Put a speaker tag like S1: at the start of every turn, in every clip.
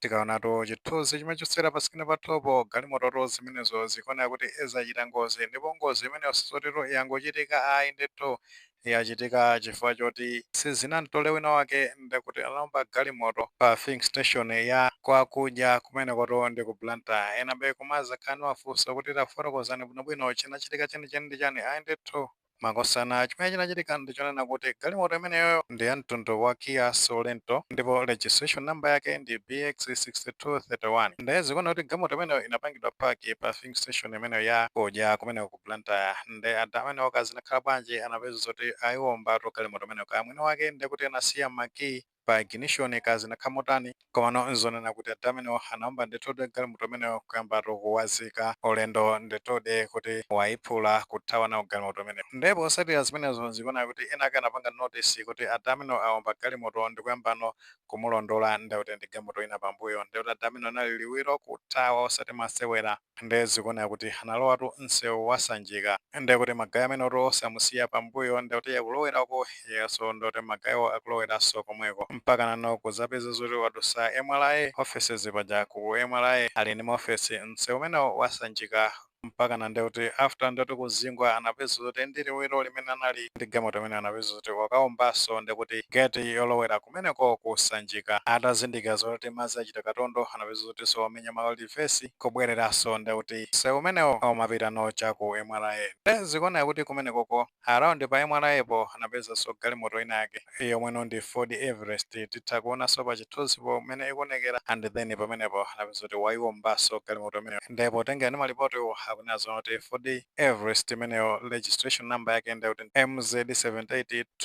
S1: Tikaonatu chithunzi chimene chosera pa screen pathupo, galimototo zimenezo zikuoneka kuti zachita ngozi, ndipo ngozi imeneyo sizotero yangochitika ayi ndithu, yachitika chifukwa choti sizinamtole wina wake ndekuti anaomba galimoto pa filling station ya kwakudya kumenekoto ndi ku Blantyre. Ena be kumaza khani wafunsa kuti tafotokozani bwinobwino chinachitika chenicheni ndi chani. Ayi ndithu makosana, chimene chinachitika ndichonena kuti galimoto imeneyo ndi ya mtundu wa Kia Sorento ndipo registration number yake ndi BX 6231. Ndiye zikuona kuti galimoto imeneyo inapangidwa park pa filling station imeneyo ya kudya kumeneko ku Blantyre. Nde ada amenewo kazinakhala bwanji, anapeza zoti ayiwombatu galimoto imeneyo, kaya mwini wake ndekuti anasiya makiyi pa ignition, kazinakhala motani, komano nzonena kuti ada amenewo anaomba ndithude galimoto imeneyo kuyambatu kuwazika ulendo ndithude kuti wayiphula kuthawa nawo galimoto imeneyo. Ndipo osatira zimenezo, zikuona kuti ena ake anapanga notice kuti ada amenewo awomba galimoto ndikuyambano kumulondola, ndekuti ndi galimoto ina pambuyo, ndekuti ada amenewo anali liwiro kuthawa osati masewera. Nde zikuoneka kuti analowatu msewu wasanjika, ndekuti ma guy amenewo osamusiya pambuyo, ndekuti akulowerako yeso, ndekuti ma guywo akuloweranso komweko mpaka nano kuzapeza zoti wadusa MRA offices. Paja ku MRA ali ndi maofesi msewu umenewo wasanjika, mpaka na ndekuti after ndekuti kuzingwa anapeza zoti ndi liwiro limene anali ndi galimoto imene anapeza zoti wakaombanso ndekuti gate yolowera kumeneko kusanjika. Atazindikira zoti madzi achita katondo, anapeza zoti so wamenya ma reverse kubwereranso, ndekuti msewu umenewo umapita chaku MRA. Nde zikuoneka kuti kumenekoko around pa MRA po anapezanso galimoto ina yake yomweno ndi Ford Everest, titha kuonanso pa chithunzipo mmene ikuonekera, and then pamenepo anapeza kuti wayiwombanso galimoto imeneyo. Ndipo tengera ndi malipoti akunena zoti Ford Everest imeneyo registration number yake ndekuti MZ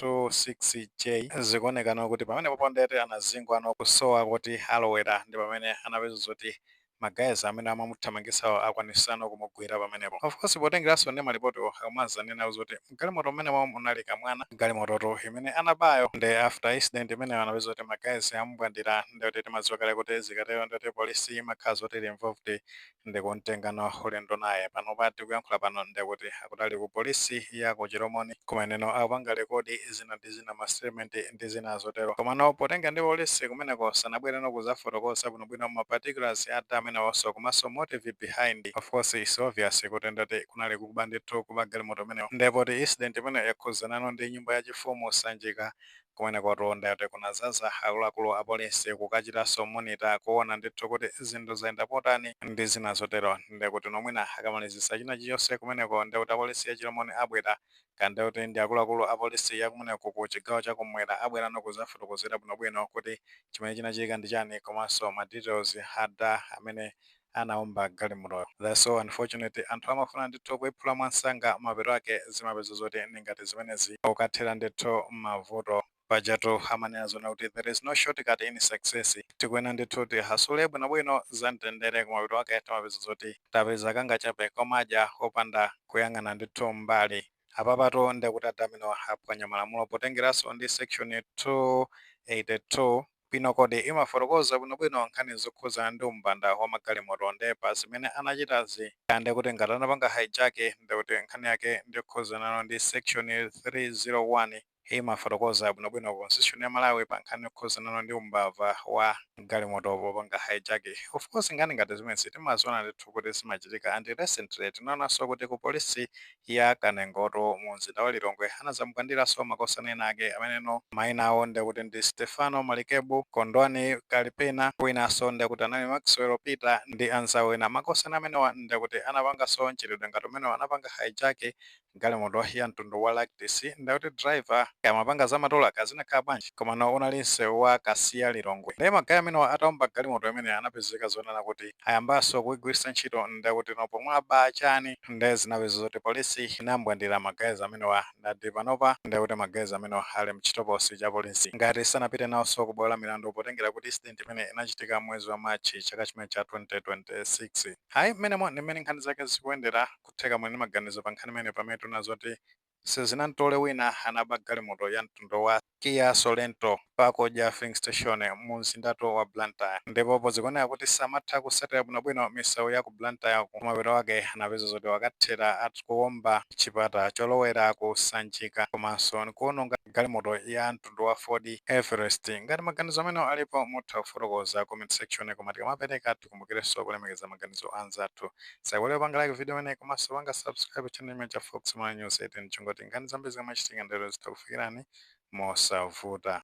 S1: 7826J. Zikuonekana kuti pamenepo ndete anazingwano kusowa kuti alowera, ndi pamene anapeza zoti ma guys amene amamuthamangisawo akwanisano kumugwira pamenepo. Of course, potengeranso ndi malipoti akumazanena zoti mgalimoto mmenemo munali kamwana, galimototo imene anabayo. Ndi after incident imeneyo anapeza kuti ma guys amubwandira, ndikuti timadziwa kale kuti zikatero ndikuti polisi imakhala zoti ili involved ndikumtengano ulendo naye. Panopa tikuyankhula pano ndikuti akutali ku polisi ya ku Chilomoni kumeneno akupanga record zina ndi zina, ma statement ndi zina zotero. Komano potenga ndi polisi kumeneko sanabwereno kuzafotokoza bwinobwino ma particulars ata amenewonso komanso motive behind. Of course, it's obvious kuti ndati kunali kuba ndithu, kuba galimoto imeneyo. Ndipo ti incident imeneyo yakhuzanano ndi nyumba yachifumu Sanjika kumeneko, ndati kunazaza akuluakulu a polisi kukachitanso monitor kuona ndithu kuti zinthu zayenda potani ndi zina zotero. Ndikuti nomwina akamalizisa china chilichonse kumeneko, ndikuti apolisi ya Chilomoni abwera, kandi kuti ndi akuluakulu a polisi ya kumeneko ku chigawo chakumwera abwera kuzafotokozera bwinobwino kuti chimene chinachitika ndi chani komanso ma details ada amene anaomba galimotoyo. That's so unfortunate. Anthu amafuna ndithu kuiphula mwansanga, mapeto ake zimapeza zoti ngati zimenezi ukathera ndithu mavuto. Pajatu amanena zona kuti there is no shortcut in success. Tikuena ndithu tihasule bwinobwino za mtendere, kumapeto ake timapeza zoti tapeza kangachape komadya opanda kuyang'ana ndithu mbali. Apapato ndikuti adamino aphwanya malamulo potengeranso ndi section 282 Penal Code, imafotokoza bwinobwino nkhani zokhuzana ndi umbanda wa magalimoto. Ndepa zimene anachitazi, kande kuti ngati anapanga hijack, ndikuti nkhani yake ndikukhuzanano ndi section 301, imafotokoza bwinobwino constitution ya Malawi pa nkhani yokhuzanano ndi umbava wa galimoto popanga hijack. Of course, nkhani ngati zimenezi timaziona ndithu kuti zimachitika, and recently tinaonanso kuti ku polisi ya Kanengoto mu mzinda wa Lilongwe anazamugwandiranso makosana ena ake ameneno mayina awo ndikuti ndi Stefano Malikebu, Kondwani Kalipena, winanso ndikuti anali Maxwell Peter ndi anzawo ena. Makosana amenewa ndikuti anapanganso mchitidwe ngati umenewa, anapanga hijack galimoto ya mtundu wa Lactis, ndikuti driver amapanga zamatola kazinakhala bwanji, komano unali msewu wa Kasiya Lilongwe. Ndiye ma guy amenewa ataomba galimoto imene anapezeka zonena kuti ayambanso kuigwiritsa ntchito, ndikuti no pomwe aba chani, ndiye zinapeza zoti polisi inambwandira ma guys amenewa. Ndati panopa ndikuti ma guys amenewa ali mchitokosi cha polisi ngati sanapite nawonso kubwalo la milandu, potengera kuti incident imene inachitika mwezi wa Machi chaka chimene cha 2026. Hayi, mmenemo ndi mmene nkhani zake zikuyendera. Kutheka mwene maganizo pa nkhani imene, pamene tuna zoti sizinamtole wina anaba galimoto ya mtundu wa Kia Sorento pa Koja filling station mu mzindatu wa Blantyre, ndipo pozikuoneka kuti samatha kusatira bwinobwino misewu ya ku Blantyre, kumapeto ake anapeza zoti wakathera akuwomba chipata cholowera ku Sanjika komanso nkuwononga galimoto ya mtundu wa Ford Everest. Ngati maganizo amene alipo, mutha kufotokoza comment section, koma tikamapereka tikumbukirenso kulemekeza maganizo anzathu. Saiwale panga like video imene komanso panga subscribe channel imene cha Fox Malawi News 18, chongoti nkhani zambiri zikamachitika ndero zitakufikirani mosavuta.